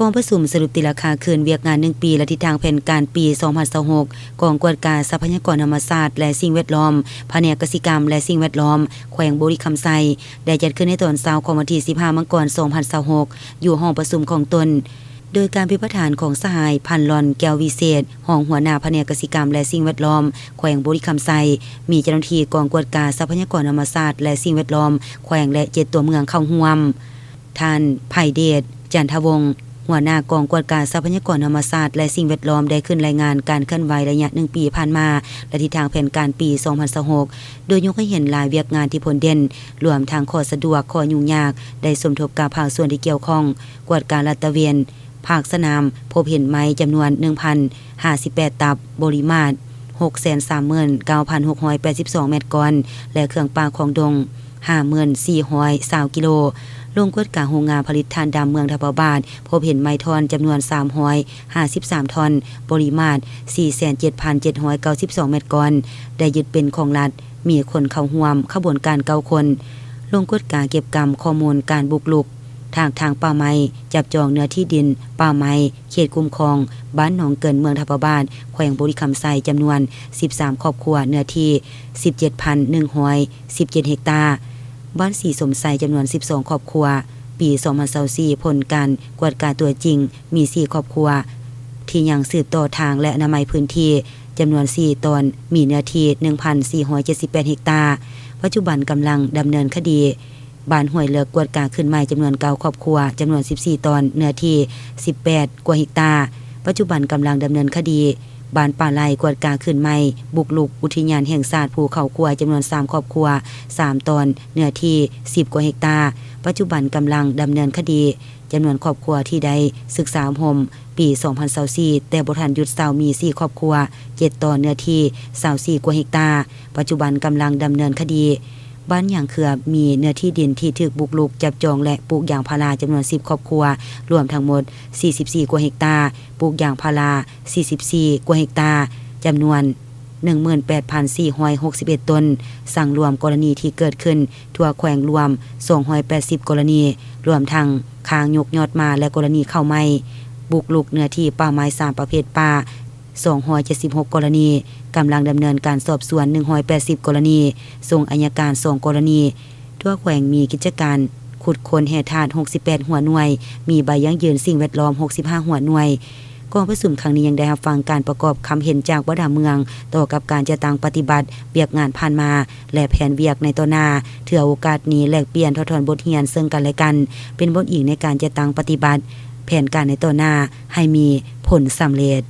ກອງປະຊຸມສະຫຼຸບຕີລາຄາຄືນວຽກງານໜຶ່ງປີ ແລະ ທິດທາງແຜນການປີສອງພັນຊາວຫົກ ກອງກວດກາຊັບພະຍາກອນທຳມະຊາດ ແລະ ສິ່ງແວດລ້ອມ, ພະແນກກະສິກຳ ແລະ ສິ່ງແວດລ້ອມ ແຂວງບໍລິຄຳໄຊ ໄດ້ຈັດຂຶ້ນໃນຕອນເຊົ້າຂອງວັນທີສິບຫ້າ ມັງກອນ ສອງພັນຊາວຫົກ ຢູ່ຫ້ອງປະຊຸມຂອງຕົນ ໂດຍການເປັນປະທານຂອງສະຫາຍ ພັນລອນ ແກ້ວວິເສດ ຮອງຫົວໜ້າພະແນກກະສິກຳ ແລະ ສິ່ງແວດລ້ອມ ແຂວງບໍລິຄຳໄຊ, ມີເຈົ້າໜ້າທີ່ກອງກວດກາຊັບພະຍາກອນທຳມະຊາດ ແລະ ສິ່ງແວດລ້ອມ ແຂວງ ແລະ ເຈັດຕົວເມືອງເຂົ້າຮ່ວມ. ທ່ານ ໄພເດດ ຈັນທະວົງ ຫົວໜ້າກອງກວດກາຊັບພະຍາກອນທຳມະຊາດ ແລະ ສິ່ງແວດລ້ອມ ໄດ້ຂຶ້ນລາຍງານການເຄື່ອນໄຫວໄລຍະໜຶ່ງປີຜ່ານມາ ແລະ ທິດທາງແຜນການປີສອງພັນຊາວຫົກ ໂດຍຍົກໃຫ້ເຫັນຫຼາຍວຽກງານທີ່ພົ້ນເດັ່ນ, ລວມທັງຂໍ້ສະດວກ, ຂໍ້ຫຍຸ້ງຍາກ, ໄດ້ສົມທົບກັບພາກສ່ວນທີ່ກ່ຽວຂ້ອງ, ກວດກາລາດຕະເວນ ພາກສະໜາມ ພົບເຫັນໄມ້ຈຳນວນໜຶ່ງພັນຫ້າສິບແປດຕັບ, ບໍລິມາດຫົກແສນສາມໝື່ນເກົ້າພັນຫົກຮ້ອຍແປດສິບສອງແມັດກ້ອນ ແລະ ເຄື່ອງປ່າຂອງດົງ ຫ້າໝື່ນສີ່ຮ້ອຍຊາວກິໂລ, ລົງກວດກາໂຮງງານຜະລິດຖ່ານດຳເມືອງທາບພະບາດ, ພົບເຫັນໄມ້ທ່ອນຈຳນວນສາມຮ້ອຍຫ້າສິບສາມທ່ອນ, ບໍລິມາດສີ່ແສນເຈັດພັນເຈັດຮ້ອຍເກົ້າສິບສອງແມັດກ້ອນ, ໄດ້ຍຶດເປັນຂອງລັດ, ມີຄົນເຂົ້າຮ່ວມຂະບວນການເກົ້າຄົນ, ລົງກວດກາເກັບກຳຂໍ້ມູນການບຸກລຸກ, ຖາກຖາງປ່າໄມ້, ຈັບຈອງເນື້ອທີ່ດິນປ່າໄມ້ ເຂດຄຸ້ມຄອງ ບ້ານໜອງເກີນ ເມືອງທາບພະບາດ ແຂວງບໍລິຄຳໄຊ ຈຳນວນສິບສາມຄອບຄົວ ເນື້ອທີ່ສິບເຈັດພັນໜຶ່ງຮ້ອຍສິບເຈັດເຮັກຕາ, ບ້ານສີສົມໄຊ ຈຳນວນສິບສອງຄອບຄົວ. ປີສອງພັນຊາວສີ່ ຜົນການກວດກາຕົວຈິງ ມີສີ່ຄອບຄົວ ທີ່ຍັງສືບຕໍ່ທາງ ແລະ ອະນາໄມພື້ນທີ່ ຈຳນວນສີ່ຕອນ ມີເນື້ອທີ່ໜຶ່ງພັນສີ່ຮ້ອຍເຈັດສິບແປດເຮັກຕາ. ປັດຈຸບັນກຳລັງດຳເນີນຄະດີ ບ້ານຫ້ວຍເລິກ ກວດກາຄືນໃໝ່ຈຳນວນເກົ້າຄອບຄົວ ຈຳນວນສິບສີ່ຕອນ ເນື້ອທີ່ສິບແປດກວ່າເຮັກຕາ. ປັດຈຸບັນກຳລັງດຳເນີນຄະດີ ບ້ານປ່າໄລ່ ກວດກາຄືນໃໝ່ ບຸກລຸກອຸທິຍານແຫ່ງຊາດພູເຂົາຄວາຍ ຈຳນວນສາມຄອບຄົວ ສາມຕອນ ເນື້ອທີ່ສິບກວ່າເຮັກຕາ. ປັດຈຸບັນກຳລັງດຳເນີນຄະດີ ຈຳນວນຄອບຄົວທີ່ໄດ້ສຶກສາອົບຮົມ ປີສອງພັນຊາວສີ່ ແຕ່ບໍ່ທັນຢຸດເຊົາ ມີສີ່ຄອບຄົວ ເຈັດຕອນ ເນື້ອທີ່ຊາວສີ່ກວ່າເຮັກຕາ. ປັດຈຸບັນກຳລັງດຳເນີນຄະດີ ບ້ານຍາງເຂືອ ມີເນື້ອທີ່ດິນທີ່ຖືກບຸກລຸກຈັບຈອງ ແລະ ປູກຢາງພາລາຈຳນວນສິບຄອບຄົວ ລວມທັງໝົດສີ່ສິບສີ່ກວ່າເຮັກຕາ, ປູກຢາງພາລາສີ່ສິບສີ່ກວ່າເຮັກຕາ ຈຳນວນໜຶ່ງໝື່ນແປດພັນສີ່ຮ້ອຍຫົກສິບເອັດຕົ້ນ, ສັງລວມກໍລະນີທີ່ເກີດຂຶ້ນທົ່ວແຂວງລວມສອງຮ້ອຍແປດສິບກໍລະນີ, ລວມທັງຄ້າງຍົກຍອດມາ ແລະ ກໍລະນີເຂົ້າໃໝ່ ບຸກລຸກເນື້ອທີ່ປ່າໄມ້ສາມປະເພດປ່າ ສອງຮ້ອຍເຈັດສິບຫົກກໍລະນີ, ກຳລັງດຳເນີນການສອບສວນໜຶ່ງຮ້ອຍແປດສິບກໍລະນີ, ສົ່ງໄອຍະການສອງກໍລະນີ. ທົ່ວແຂວງມີກິດຈະການຂຸດຄົ້ນແຮ່ທາດຫົກສິບແປດຫົວໜ່ວຍ, ມີໃບຢັ້ງຢືນສິ່ງແວດລ້ອມຫົກສິບຫ້າຫົວໜ່ວຍ. ກອງປະຊຸມຄັ້ງນີ້ຍັງໄດ້ຮັບຟັງການປະກອບຄຳເຫັນຈາກບັນດາເມືອງ ຕໍ່ກັບການຈັດຕັ້ງປະຕິບັດວຽກງານຜ່ານມາ ແລະ ແຜນວຽກໃນຕໍ່ໜ້າ. ຖືເອົາໂອກາດນີ້ແລກປ່ຽນຖອດຖອນບົດຮຽນເຊິ່ງກັນແລະກັນ, ເປັນບົດອີງໃນການຈັດຕັ້ງປະຕິບັດແຜນການໃນຕໍ່ໜ້າໃຫ້ມີຜົນສຳເລັດ.